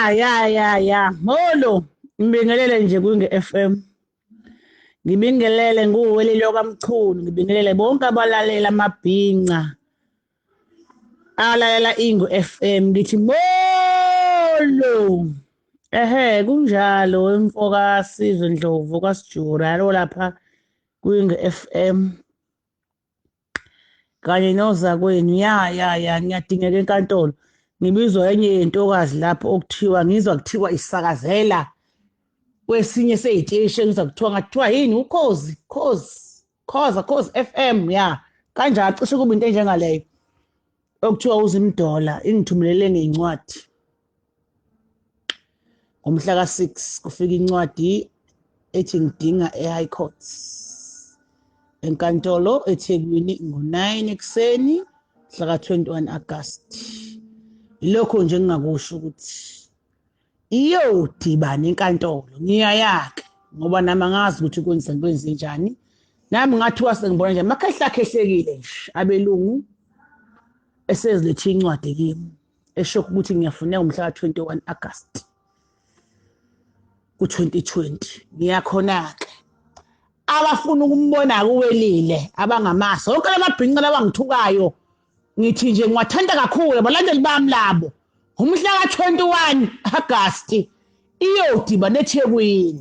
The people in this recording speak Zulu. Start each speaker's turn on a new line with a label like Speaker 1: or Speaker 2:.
Speaker 1: Ya ya ya ya. Molo, ngibingelele nje kwinge FM. Ngibingelele nguwelile okaMchunu, ngibingelele bonke abalalela amabhinca. Alalela Ingu FM ngithi molo. Ehhe kunjalo imfoka Sizwe Ndlovu kaSijura lo lapha kwinge FM. Kanye nozakwenu ya ya ya ngiyadingeka enkantolo ngibizwa enye yentokazi lapho okuthiwa ngizwa kuthiwa isakazela kwesinye sey'teshi engizwa kuthiwa ngathiwa yini ukhozi khozi khoza khozi FM ya kanjalo cishe kuba into enjengaleyo okuthiwa uzimdola ingithumelele ngencwadi ngomhla ka-6 kufika incwadi ethi ngidinga e-high court enkantolo ethekwini ngo-9 ekuseni mhla ka-21 Agasti ilokho nje engingakusho ukuthi iyodibana inkantolo ngiyayake ngoba nami angazi ukuthi kwenze kwenze njani nami ngathiwa sengibona nje amakhehla akhehlekile nje abelungu esezilethe incwadi kimi esho ukuthi ngiyafuneka ngomhla ka-21 August ku-2020 ngiyakhona-ke abafuna ukumbona kuwelile abangamasa wonke lamabhinca labangithukayo ngithi nje ngiwathanda kakhulu abalandeli bami labo ngomhla ka-21 August iyodiba neThekwini.